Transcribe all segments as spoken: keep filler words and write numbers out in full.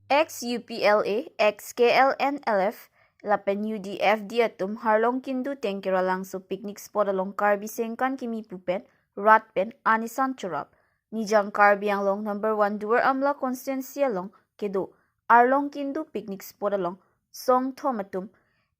Ex U P L A, ex K L N L F, lapen U D F D atum Harlong Kindu Tengkera Langso picnic spot along Karbi Sengkan kimi pu pen rat pen anisan chorap. Nijang Karbi Anglong number one Duar Amla constituency along kedo Arlong Kindu picnic spot along song thom atum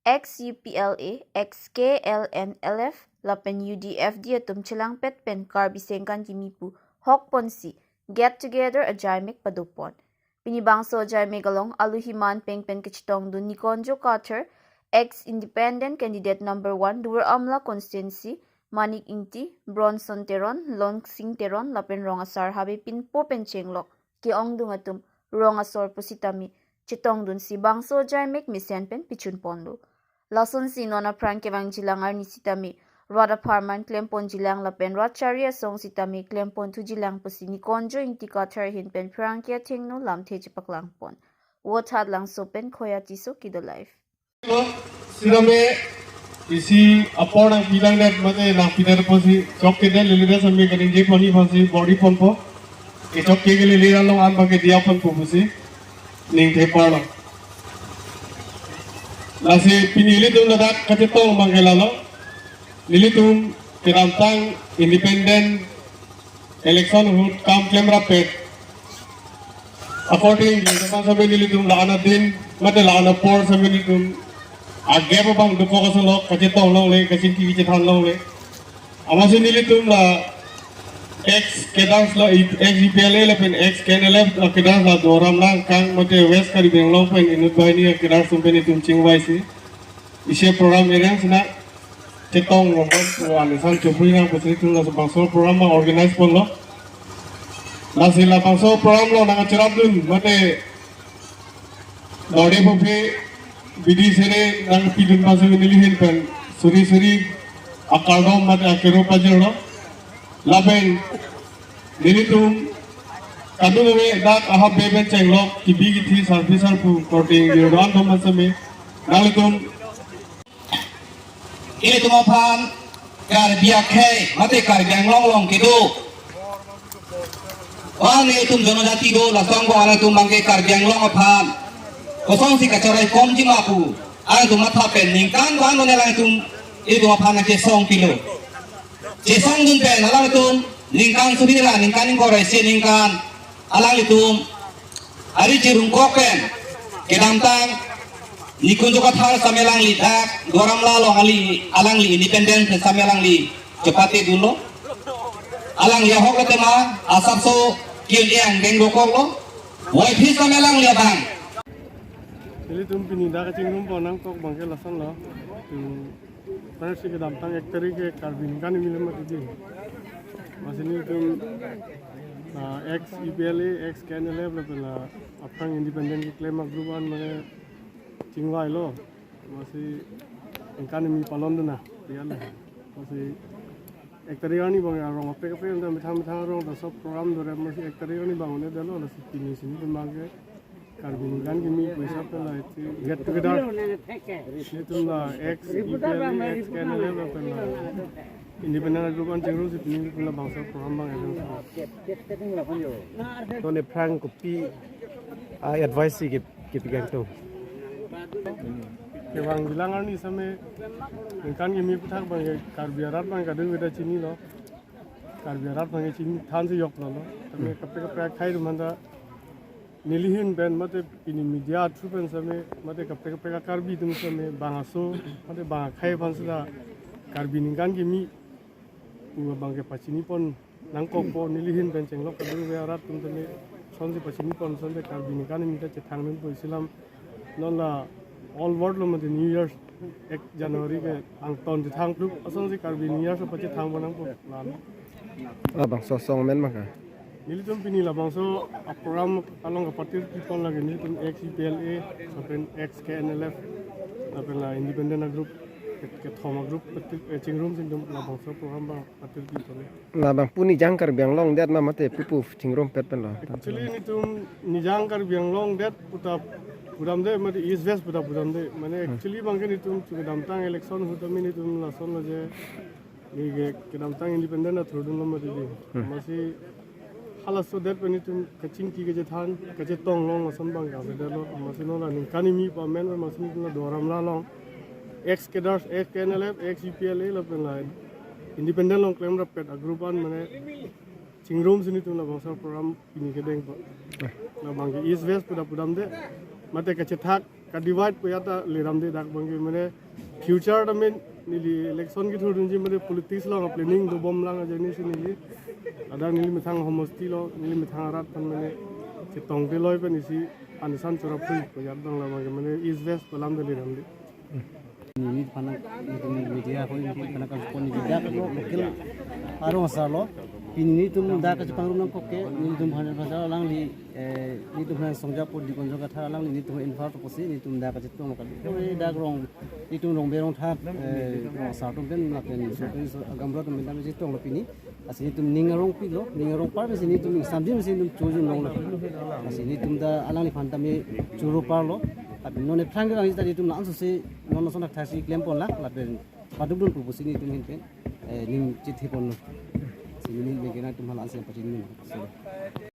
ex U P L A, ex K L N L F, lapen U D F D atum chelangpet pen Karbi Sengkan kimi pu hok ponsi get together ajaimek padopon. Pini bangso ajaimek along aluhi man peng pen kechetongdun Nikonjo Kathar, ex independent candidate number one Duar Amla constituency, Manik Ingti, Bronson Teron, Longsing Teron, lapen rong asar Habe Pinpo pen chenglok ke-ongdung atum rong asor pusitame chetongdunsi bangso ajaimek mesen pen pichun ponlo. Lasonsi non aphrang kevangjilang arni sitame rat apharman klempon jilang lapen rat chari asong sitame klempon thujilang pusi Nikonjo Ingti Kathar ahin pen pherangke athengno lamthe chepaklang pon. Vothatlangso pen Khoya Tisso kedo live. Sitame isi apor nangpilang det mate nangpi det pusi chok kedet lele det sitame kaningje pon-i pusi bor-i ponpo. Kechok ke lele along an abangke diya ponpo pusi ningthe parlo. Lasi pini ilitum ladak kachetong abangke lalo. Nelitum kedamtang independent election ahut kam klem rapet. According to the same nelitum la-an adin, mate la-an apor sitame nelitum a-gap abang dokok ason lo, kachetong longle, kachingki kachethan longle. Amatsi nelitum la ex cadres la, ex U P L A lapen ex K N L F la cadres la Duar Amla angkang mate West Karbi Anglong pen inut banghini a-cadres atum pen itum chingvaisi isi program arrange nang chetong rongkon pu anisan chopri nang pusi itum labangso program abang organize ponlo. Lasi labangso program along nangcherapdun mate dorde pupe bidi sere nangpidun pusi nelihin pen suri suri akardom mate akero pajirlo. Lapen nelitum kadokave dak ahap beben chenglok kebi kethe sarpi sarpo korte ingjir do-an atum sitame nanglitum ilitum aphan Karbi akhei mate Karbi Anglong along kedo, o-an nelitum jonojati do, laso angbong alangtum abangke Karbi Anglong aphan kosonsi kacherai komji ma pu alangtum matha pen ningkan do-an do-an alangtum ilitum aphan nangchesong pilo. Chesongdun pen alangtum ningkan suri ra ningkan ingkoi ra isi ningkan alanglitum ari chirungkok pen kedamtang Nikunjo Kathar sitame alangli dak Duar Amla along ali alangli independent sitame alangli chepate dunlo. Alangli ahok lo tema asapso kin e angdeng dokoklo. Voiphit sitame alangli abang. Ilitum pini dak kachingrum pon nangkok abangke lasonlo. Hmm. First si kedamtang ek tarik ke Karbi ningkan kimi le mati di. Amatsi nelitum, ah, ex U P L A, ex K N L F lapen la aphrang independent keklem a-group an mane chingvailo. Amatsi ningkan kimi palon dun na. Iya le. Amatsi ek tarik arni abang arong kaprek kaprek anta methang methang arong ta sob program do re, amatsi ek tarik arni abang un-edetlo, lasi pini si nelitum abangke Karbi ningkan kimi pu isap pen la isi get together. Nelitum la ex U P L A, ex K N L F lapen la independent group an chingrumsi pini nelitum labangso program abang arrange. Tone phrang kopi a-advice si ke kepi kangtung. Kevangjilang arni sitame ningkan kimi aputhak abangke Karbi arat abang kadokave ta chinilo. Karbi arat abangke chini thansi joklo lo. Sitame kaprek kaprek akhei atum aphanta nelihin pen mate pini media through pen sitame mate kaprek kaprek a-Karbi atum sitame bang aso mate bang akhei aphan sita Karbi ningkan kimi pu abangke pachini pon nangkokpo, nelihin pen chenglok kadokave arat atum sitame sonsi pachini pon sonte Karbi ningkan kimi ta chethangdun pu isi alam non la all world lo mate New Year ek January ke angton chethang phlup asonsi Karbi New Year so pachethang pon nangpo la. Labangso asong amen ma ka? Nelitum pini labangso a-program along kapatirpi pon lake nelitum ex U P L A lapen ex K N L F lapen la independent a-group ke-, kethom a-group patir, eh, chingrumsi nelitum labangso program abang patirpi pon. Labang pu Nijang Karbi Anglong det ma mate pupu chingrumpet pen lo? Actually nelitum Nijang Karbi Anglong det puta pudamde mate East West puta pudamde. Mane Hmm. actually abangke nelitum chu kedamtang election ahut tame nelitum lasonlo je, neli ke kedamtang independent athurdunlo mati di. Hmm. Amatsi Laso det pen itum kachingki kachethan kachetong along ason abang kavedetlo, amatsi non la ningkan kimi pamen amatsi non la Doramla along ex cadres, ex K N L F, ex U P L A lapen la independent along klemrap pet a group an mane chingrumsi nelitum labangso program pini kedengpo. Labang ke East West pu ta pudamde, mate kachethak kadivide pu ya ta leramde, dak abang ke mane future ta main neli election kethurdunji mane politics along planning dobomlang ajoinesi neli. Ladak neli methang homosti lo, neli methang arat aphan mane chetongte loi pen isi an ason choraphui pu ya ta labang ke mane East West pu alam ta leramde. Neli aphan, nelitum media ahoi nelitum aphan kachepon neli dak lo local arong asar lo. Pini nelitum dak kachepangrum nangkok ke nelitum aphan Bhajar alangli, eh, nelitum aphan Songja Pur Digonjo Kathar alangli nelitum invite pusi nelitum dak kachetong lo kali. Kore dak rong, nelitum rong berong thak, eh, rong asar atum pen lapen so pen so agamra atum pen dam chetong lo pini. Lasi nelitum ning arong pilo, ning arong par pensi nelitum ning samjin pensi nelitum chojun longlo. Lasi nelitum ta alangliphan tame choro parlo. Lapen non ephrang ke lang ta nelitum langsose non lason thakthak si klemponlang lapen padukdun pu pusi nelitum ahin pen, eh, ning chithiponlo. Lasi nelitum pen ke nangtum hala ansi pachinidun.